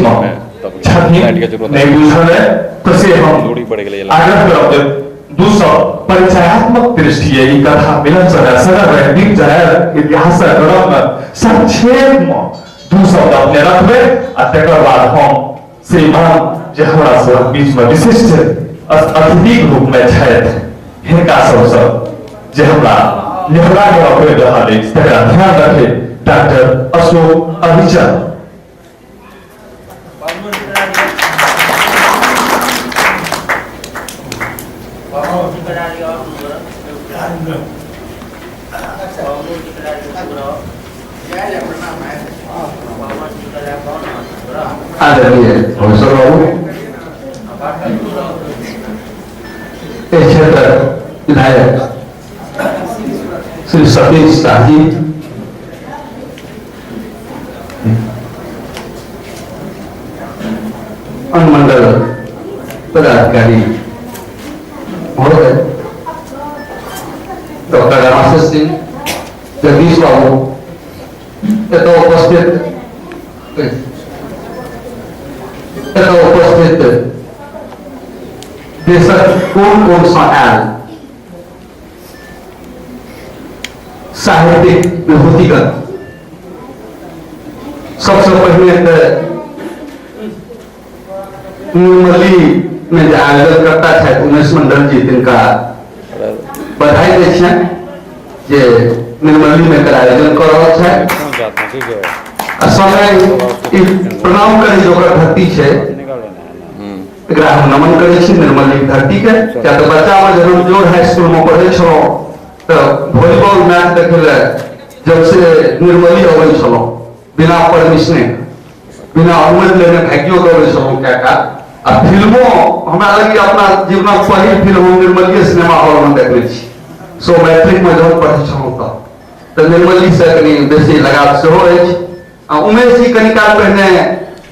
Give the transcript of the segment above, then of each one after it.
में छथिन नहीं बुझल है तो से हम आग्रह करब जे दू सौ परिचयात्मक दृष्टि ई कथा मिलन सगर दीप जरायल इतिहास क्रम में संक्षेप में दू शब्द अपने रखबे आ तकर बाद हम श्रीमान जे हमरा सब बीच में विशिष्ट अतिथिक रूप में छथि हिनका सबसँ जे हमरा नेहरा करऽ पड़ि रहल अछि तकरा ध्यान रखे डॉक्टर अशोक अभिचल। आदरणीय भविष्य बाबू, एहि क्षेत्रक विधायक श्री सतीश शाह जी, अनुमंडल पदाधिकारी महोदय डॉक्टर रामाशीष सिंह, जगदीश बाबू, एतऽ उपस्थित देशक कोन कोन सँ आयल साहित्यिक विभूतिगण, सबसे पहिने तऽ निर्मली में जे आयोजनकर्ता छथि उमेश मंडल जी, तिनका बधाई दै छियनि जे निर्मली में एकर आयोजन कऽ रहल छथि। आ समय ई प्रणाम करै जोगर धरती छै, एकरा हम नमन करै छी निर्मली धरती के। किया तऽ बच्चा में जब हम जोर हाई स्कूल में पढ़ै छलहुँ तऽ वॉलीबॉल मैच देखै लए जब से निर्मली अबै छलहुँ बिना परमिशने, बिना अनुमति लेने भागियो के अबै छलहुँ क्या का। आ फिल्मो हमरा लगी अपना जीवनक पहिल फिल्म हम निर्मलीय सिनेमा हॉल में देखने छी। सो मैट्रिक में जब पढ़ै छलहुँ तऽ निर्मली से कनि बेसी लगाव सेहो अछि। आ उमेश जी कनि काल पहिने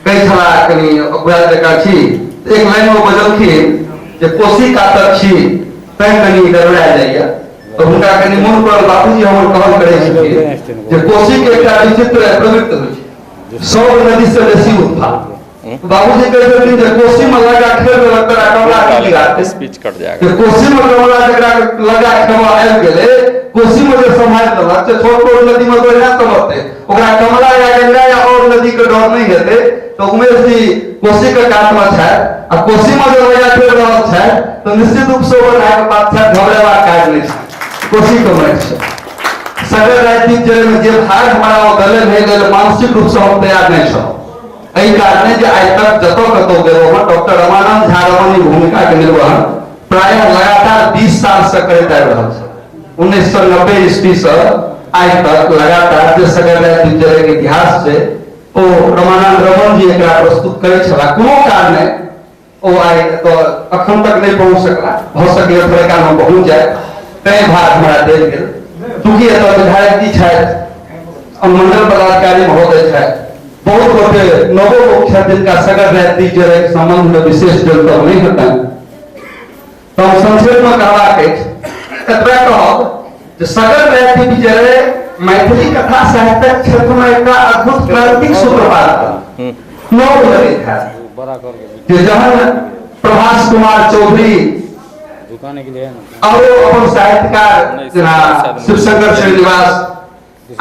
कहै छलाह, कनि अगुआ जकाँ छी, एक लाइन में बजलखिन जे कोसी कातक छी तैं कनि गड़बड़ा जाइए। तऽ हुनका कनि मोन पड़ल, बाबूजी हमर कहल करै छथिन जे कोसी के एकटा विचित्र प्रवृत्ति होइ छै, सब नदी से बेसी उत्थान। बाबूजी कहै छथिन जे कोसी में लगा खेल देलक तोरा कमला की बिगाड़तै? स्पीच कट जाएगा। जे कोसी में कमला जकरा लगा खेबऽ आबि गेलै, कोसी में जे सम्हारि देलक से छोट छोट नदी में तो इएह समझतै, ओकरा कमला या गंगा या और नदी के डर नहीं हेतै। तो उमेश जी कोसी के कात में छथि आ कोसी में जे लगा खेल रहल छथि तऽ निश्चित रूप से ओकर अहाँके बात छथि, घबरेबाक काज नहि छै, कोसी के माटि छै। सगर राति दीप जरै में जे भार हमरा ओ गले भेल, मानसिक रूप से हम तैयार नहीं छलहुँ। एहि कारणे जे आइ तक जतऽ कतौ गेलहुँ हँ, डॉक्टर रमानंद झा रमणी भूमिका के निर्वहन प्रायः लगातार 20 साल से करैत आबि रहल छल। 1990 ईस्वी से आइ तक लगातार जे सगर राति दीप जरै के इतिहास छै ओ रमानंद रमन जी एकरा प्रस्तुत करै छलाह। कोनो कारणे ओ आइ तऽ अखन तक नहीं पहुँच सकला, भऽ सकैए थोड़े काल में पहुँच जाए, तैं भार हमरा देल गेल। चूँकि एतऽ विधायक जी छथि, अनुमंडल पदाधिकारी महोदय छथि, बहुत गोटे नवो लोक छथि जिनका सगर राति दीप जरै के संबंध में विशेष जनतब नहीं हेतनि, तऽ हम संक्षेप में कहबाक अछि, एतबे कहब जे सगर राति दीप जरै मैथिली कथा साहित्यक क्षेत्र में एकटा अद्भुत क्रांतिक सूत्रपात नव लगैत हैत जे जहन प्रभास कुमार चौधरी और अपन साहित्यकार जेना शिवशंकर श्रीनिवास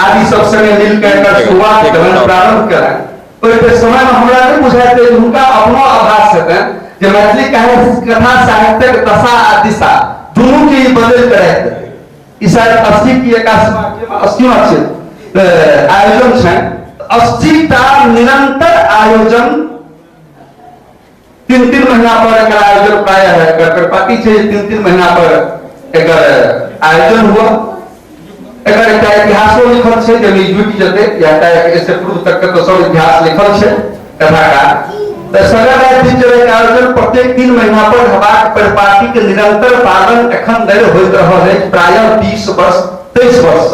आदि सब संगे मिलकर एकर शुरुआत केलनि, प्रारंभ केलनि, ओहि समय में हमरा नहीं बुझाइत जे हुनका अपनो आभास हेतनि जे मैथिली कथा साहित्यक दशा आ दिशा दुनू के ई बदलि कऽ राखि देतै। ई शायद 80 की 81 छै आयोजन छै, 80 टा निरंतर आयोजन 3-3 महीना पर एकर आयोजन प्रायः है, एकर परिपाटी छै 3-3 महीना पर एकर आयोजन हुआ। एकर एकटा इतिहासो लिखल छै जे जुटि जेतै, या एहिसँ पूर्व तक के तऽ सब इतिहास लिखल छै कथाकार। तऽ सगर राति दीप जरै के आयोजन प्रत्येक 3 महीना पर हेबाक परिपाटी के निरंतर पालन एखन धरि होइत रहल अछि, प्रायः 20 वर्ष 23 वर्ष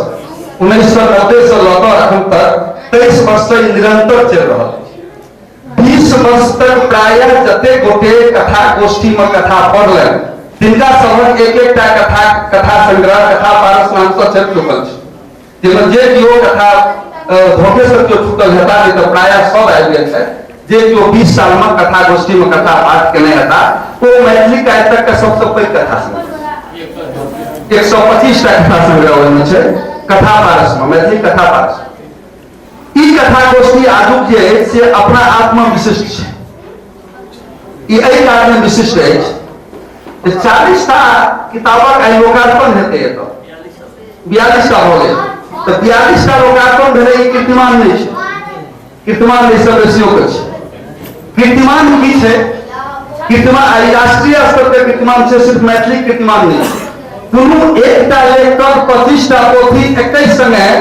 1990 से लऽ कऽ एखन तक 23 वर्ष से ई निरंतर चलि रहल अछि। 20 वर्ष तक प्रायः जते गोटे कथा गोष्ठी में कथा पढ़लनि तिनका सभक एक एकटा कथा संग्रह कथा पारस नाम से छपि चुकल छै, जाहिमे जे केओ कथा धोखे से केओ छूटल हेता, नहीं तऽ प्रायः सब आबि गेल छै जे केओ 20 साल में कथा गोष्ठी में कथा पाठ केने हेता ओ मैथिली के आइ तक के सबसे पैघ कथा संग्रह 125 टा कथा संग्रह ओहिमे छै कथा पारस में, मैथिली कथा पारस। ई कथा गोष्ठी आजुक जे अछि से अपना आप में विशिष्ट छै। ई एहि कारण विशिष्ट अछि जे 40 टा किताबक आइ लोकार्पण हेतै एतऽ, 42 टा भऽ गेल, तऽ 42 टा लोकार्पण भेलै। ई कीर्तिमान नहि छै, कीर्तिमान एहिसँ बेसियो के छै। कीर्तिमान की छै? कीर्तिमान आइ राष्ट्रीय स्तर के कीर्तिमान छै, सिर्फ मैथिली कीर्तिमान नहि छै। कोनो एकटा लेखक 25 टा पोथी 21 संगे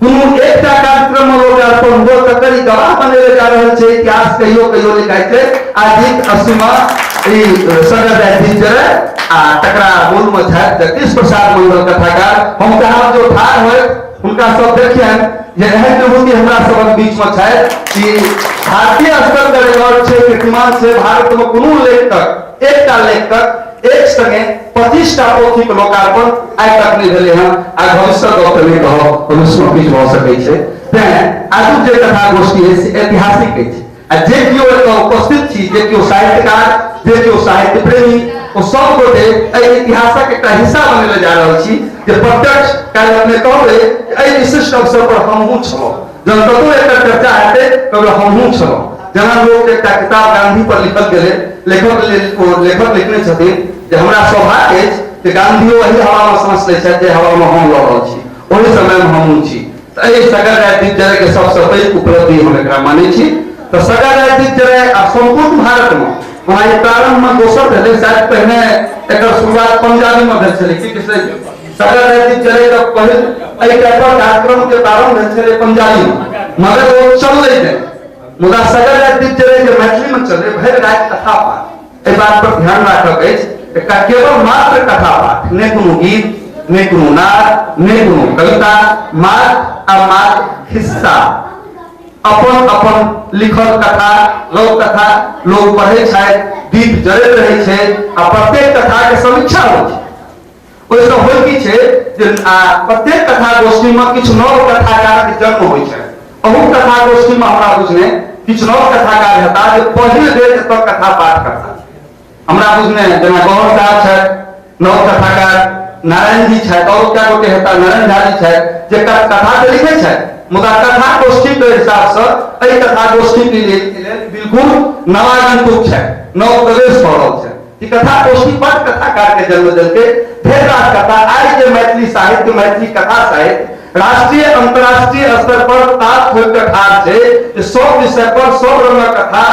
कोनो एकटा कार्यक्रम में लोकार्पण हुए तकर ई गवाह बनेले जा रहल छै। इतिहास कहियो कहियो लिखाइ छै। आज एक अस्सीमा ई सगर राति दीप जरै आ तकरा मूल में छथि जगदीश प्रसाद मंडल कथाकार। हम चाहब जो ठाढ़ होय हुनका सब देखियनि जे एहन विभूति हमरा सबक बीच में छथि कि भारतीय स्तर के रिकॉर्ड छै, कीर्तिमान छै। भारत में कोनो लेखक, एकटा लेखक एक संगे 25 टा पोथी के लोकार्पण आइ तक नहि भेलै हँ, आ भविष्यक गप तऽ नहि कहब, भविष्य में किछु भऽ सकै छै। तें आजुक जे कथा गोष्ठी अछि से ऐतिहासिक अछि आ जे केओ एतऽ उपस्थित छी, जे केओ साहित्यकार, जे केओ साहित्य प्रेमी, ओ सब गोटे एहि इतिहासक एकटा हिस्सा बनै लए जा रहल छी जे प्रत्यक्ष काल्हि अपने कहबै एहि विशिष्ट अवसर पर हमहूँ छलहुँ। जहन कतहु एकर चर्चा हेतै कहबै हमहूँ छलहुँ। जेना लोक एकटा किताब गांधी पर लिखल गेलै, लेखक ओ लेखक लिखने छथिन जे हमरा सौभाग्य अछि जे गांधियो एहि हवामे साँस लै छथि जे हवामे हम लऽ रहल छी, ओहि समयमे हमहूँ छी। तऽ एहि सगर राति दीप जरै के सबसँ पैघ उपलब्धि हम एकरा मानै छी। तऽ सगर राति दीप जरै आ सम्पूर्ण भारतमे ओना ई प्रारंभमे दोसर भेलै, शायद पहिने एकर शुरुआत पंजाबीमे भेल छलै। की कृष्ण सगर राति दीप जरै के पहिल एहि टाइपक कार्यक्रम के प्रारंभ भेल छलै पंजाबीमे, मगर ओ चललै नहि। मुदा सगर राति दीप जरै जे मैथिलीमे चललै, भरि राति कथा पाठ। एहि बात पर ध्यान राखक अछि, एकटा केवल मात्र कथा पाठ, नहि कोनो गीत, नहि कोनो नाद, नहि कोनो कविता, मात्र आ मात्र खिस्सा, अपन अपन लिखल कथा, लघु कथा लोग पढ़ै छथि, दीप जरैत रहै छै आ प्रत्येक कथा के समीक्षा होइ छै। ओहिसँ होइ की छै जे आ प्रत्येक कथा गोष्ठी में किछु नव कथाकारक जन्म होइ छै। अहू कथा गोष्ठी में हमरा बुझने किछु नव कथाकार हेता जे पहिल बेर एतऽ कथा पाठ करता। हमरा बुझने जेना गौहर साहब छथि नव कथाकार, नारायण जी छथि, और कए गोटे हेता, नारायण झा जी छथि जे कथा तऽ लिखै छथि, मुदा कथा गोष्ठी के हिसाब से एहि कथा गोष्ठी के लेल बिल्कुल नवागंतुक छथि, नव प्रवेश भऽ रहल छथि। ई कथा गोष्ठी बड कथाकार के जन्म देलकै, ढेर रास कथा। आइ जे मैथिली साहित्य, मैथिली कथा साहित्य राष्ट्रीय अंतर्राष्ट्रीय स्तर पर ताप ठोकि कऽ ठाढ़ छै जे सब विषय पर सब रंगक कथा,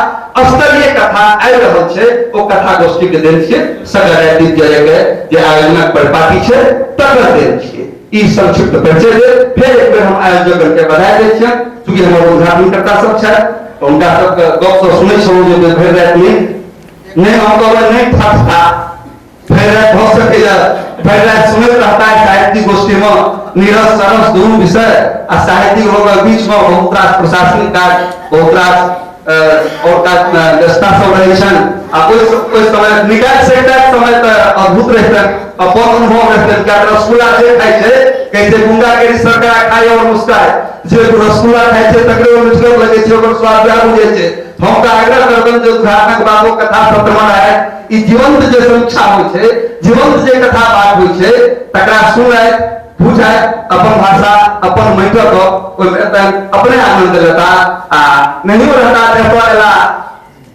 स्तरीय कथा आबि रहल छै, ओ कथा गोष्ठी के देन छियै, सगर राति दीप जरै के जे आयोजनक परिपाटी छै तकर देन छियै। ई संक्षिप्त परिचय देल। फेर एक बेर हम आयोजक के बधाई दै छियनि, चूँकि हमर उद्घाटनकर्ता सब छथि तऽ हुनका सबके गप सब सुनै छलहुँ जे भरि राति नहि, हम कहबै नहि थकता, भरि राति भऽ सकैए, भरि राति सुनैत रहता है। साहित्यिक गोष्ठी में नीरस सरस दुनू विषय आ साहित्यिक लोकक बीच में बहुत रास प्रशासनिक काज, बहुत रास और काज व्यवस्था सब रहै छनि आ ओहि समय निकालि सकता समय तऽ अद्भुत रहितनि, अपन अनुभव रहितनि। किया तऽ रसगुल्ला जे खाइ छै कहै छै गुंगा के शर्करा खाइ और मुस्काय, जे रसगुल्ला खाइ छै तकरे ओ मिठगर लगै छै, ओकर स्वाद वएह बुझै छै। हम तऽ आग्रह करबनि जे उद्घाटनक बाद ओ कथा सत्रमे रहै, ई जीवंत जे समीक्षा होइ छै, जीवंत जे कथा पाठ होइ छै तकरा सुनैत बुझैत अपन भाषा अपन माटिक ओहिमे अपने आनंद लेता आ नहियो रहता तऽ एतऽ एला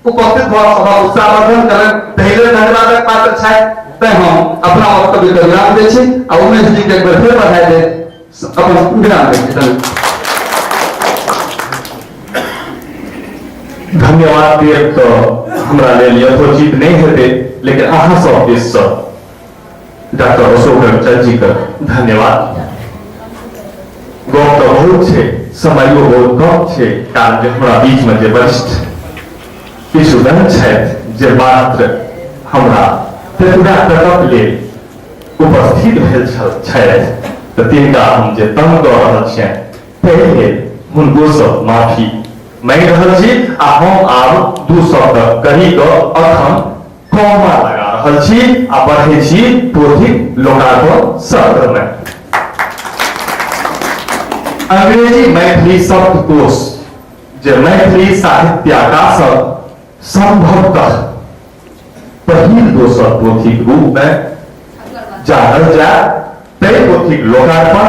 उपस्थित भऽ सभक उत्साहवर्धन करनि, ताहि लेल धन्यवादक पात्र छथि। तैं हम अपना वक्तव्यके विराम दै छी आ उमेश जी के एक बेर फेर बधाई दैत अपन विराम दै छी। धन्यवाद। धन्यवाद देब तऽ हमरा लेल यथोचित नहि हेतै, लेकिन अहाँ सब दिससँ डॉक्टर अशोक रविचंद जी के धन्यवाद। गप तऽ बहुत छै, समयो बहुत कम छै, कारण जे हमरा बीच में जे वरिष्ठ किछु गण छथि जे मात्र हमरा ततबा तकक लेल उपस्थित भेल छथि, तऽ तिनका हम जे तंग कऽ रहल छियनि ताहि लेल हुनको माफी मांगि रहल छी आ हम आब दू शब्द कहि कऽ अखन कॉमा लगा रहल छी आ बढ़ै छी पोथीक लोकार्पण सत्रमे। अंग्रेजी मैथिली शब्दकोश जे मैथिली साहित्याकाशक संभवतः पहिल दोसर पोथीक रूप में जानल जाय, ताहि पोथीक लोकार्पण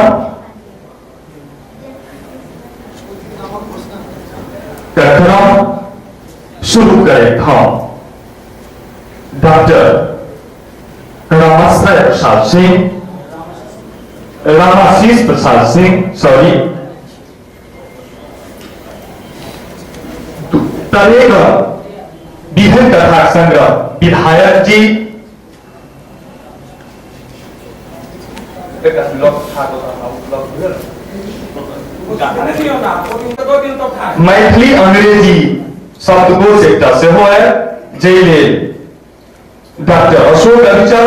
क्रम शुरू करैत हम डॉक्टर रामाश्रय प्रसाद सिंह, रामाशीष प्रसाद सिंह, सॉरी, तरेग विभिन्न कथा संग्रह विधायक जी मैथिली अंग्रेजी शब्दकोश एकटा सेहो है, जाहि लेल डॉक्टर अशोक अविचल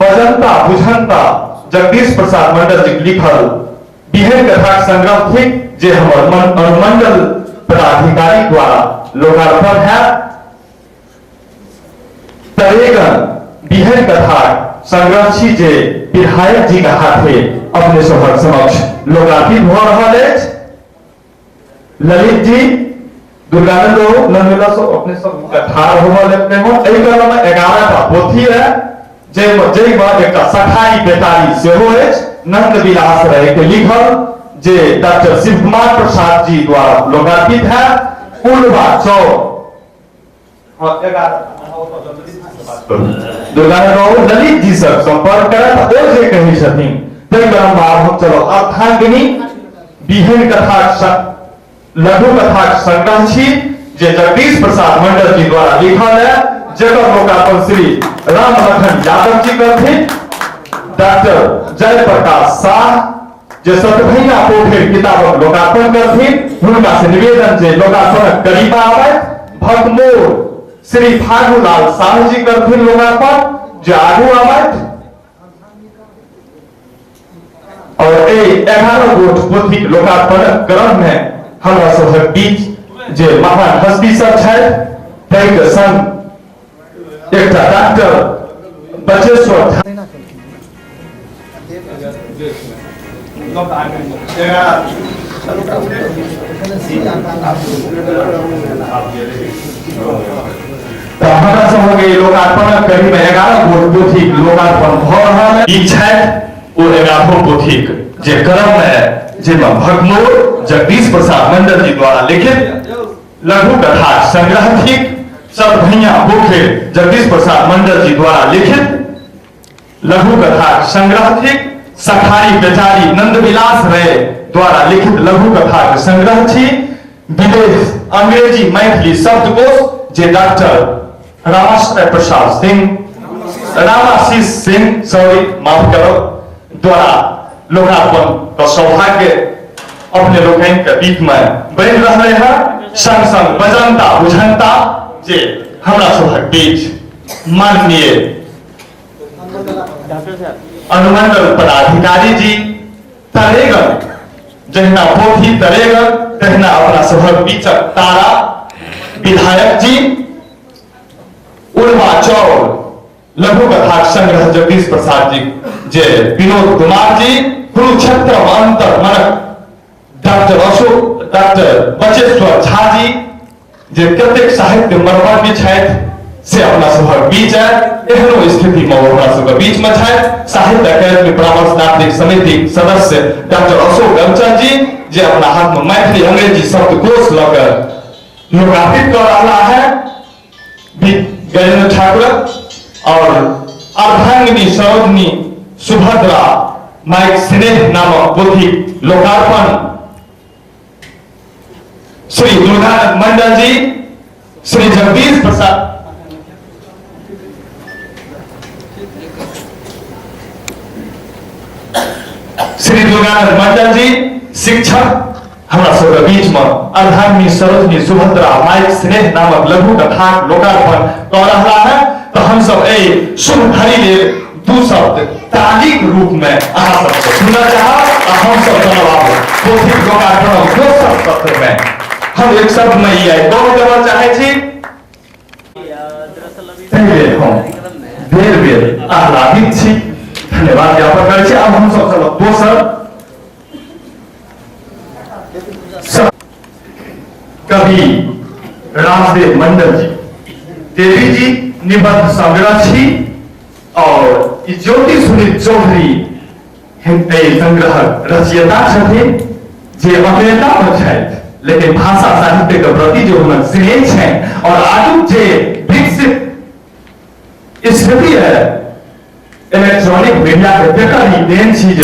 बजंता बुझंता जगदीश प्रसाद मंडल जी लिखल विहनि कथाक संग्रह थिक, जे हमर अनुमंडल पदाधिकारी द्वारा लोकार्पण है। तरेगन विहनि कथाक संग्रह छी जे विधायक जी के हाथे अपने सभक समक्ष लोकार्पित भऽ रहल अछि। ललित जी, दुर्गानंद बाबू, नंदला सब अपने सब ठाढ़ होबऽ लगने हो। एहि क्रम में 11 टा पोथी है, जाहिमे एकटा सखारी बेटारी सेहो अछि, नंद विलास राय के लिखल, जे डॉक्टर शिव कुमार प्रसाद जी द्वारा लोकार्पित है। उर्वा चौक, हाँ, 11 दुर्गानंद बाबू ललित जी से संपर्क करत, ओ जे कहै छथिन ताहि क्रम में आब हम चलब। अर्धांगिनी विहनि कथा लघु कथाक संग्रह छी जे जगदीश प्रसाद मंडल जी द्वारा लिखल है, जकर लोकार्पण श्री राम लखन यादव जी करथिन। डॉक्टर जयप्रकाश शाह जे सतभैया पोखरि किताबक लोकार्पण करथिन, हुनका से निवेदन जे लोकार्पणक करीब आबथि। भकमोर श्री फागूलाल शाह जी करथिन लोकार्पण, जे आगू आबथि। और एहि 11 गोट पोथीक लोकार्पण क्रम में हमरा सभक बीच जे महान हस्ती सब छथि, ताहिके संग एकटा डॉक्टर बचेश्वर झा तऽ हमरा सभक एहि लोकार्पणक कड़ी में 11 गोट पोथीक लोकार्पण भऽ रहल है। ई छथि ओ 11 पोथीक जे क्रम में, जाहिमे भगमोर जगदीश प्रसाद मंडल जी द्वारा लिखित लघु कथा संग्रह थिक, सतभैया पोखरि जगदीश प्रसाद मंडल जी द्वारा लिखित लघु कथा संग्रह थिक, सखारी बेचारी नंदविलास राय द्वारा लिखित लघु कथा के संग्रह छी, विदेश अंग्रेजी मैथिली शब्दकोश जे डॉक्टर रामाश्रय प्रसाद सिंह, रामाशीष सिंह, सॉरी माफ करो, द्वारा लोकार्पण का सौभाग्य अपने लोकनि के बीच में बनि रहले है। संग संग बजंता बुझंता जे हमरा सभक बीच माननीय अनुमंडल पदाधिकारी जी तरेगन, जहिना पोथी तरेगन तहिना अपना सभक बीचक तारा विधायक जी, उर्वा चौर लघु कथा संग्रह जगदीश प्रसाद जी, जे विनोद कुमार जी, कुरुक्षेत्र अंतर मनक डॉक्टर अशोक, डॉक्टर बचेश्वर झा जी, जे कतेक साहित्य मर्मज्ञ छथि से अपना सभक बीच है, एहनो स्थिति में अपना सबके बीच में छथि। साहित्य अकादमी परामर्शदात्री समिति सदस्य डॉक्टर अशोक अंचल जी, जे अपना हाथ में मैथिली अंग्रेजी शब्दकोश लऽ कऽ लोकार्पित कऽ रहला है गजेंद्र ठाकुर, और अर्धांगिनी सरोजनी सुभद्रा माइक स्नेह नामक पोथी लोकार्पण श्री दुर्गानंद मंडल जी, श्री जगदीश प्रसाद श्री दुर्गानंद मंडल जी शिक्षक हमरा सबके बीच में अर्धांगिनी सरोजनी सुभद्रा माइक स्नेह नामक लघु कथा लोकार्पण कऽ रहला है। तो हम सब एहि शुभ घड़ी लेल दू शब्द तालीक रूप में अहाँ सबसे सुनना चाहब, आ हम सब चलब आब पोथीक लोकार्पण दोसर सत्र में। हम एक शब्द में ई आइ कह देबऽ चाहै छी, ताहि लेल हम बेर बेर आह्लादित छी, धन्यवाद ज्ञापन करै छी। आब हम सब चलब दोसर कवि राजदेव मंडल जी। देवी जी निबंध संग्रह छी और ई ज्योति सुनील चौधरी एहि संग्रह रचयिता छथिन जे अभिनेता पर छथि, लेकिन भाषा साहित्य के प्रति जो हुनक स्नेह छनि और आजुक जे विकसित स्थिति है इलेक्ट्रॉनिक मीडिया के तेकर ही देन छी।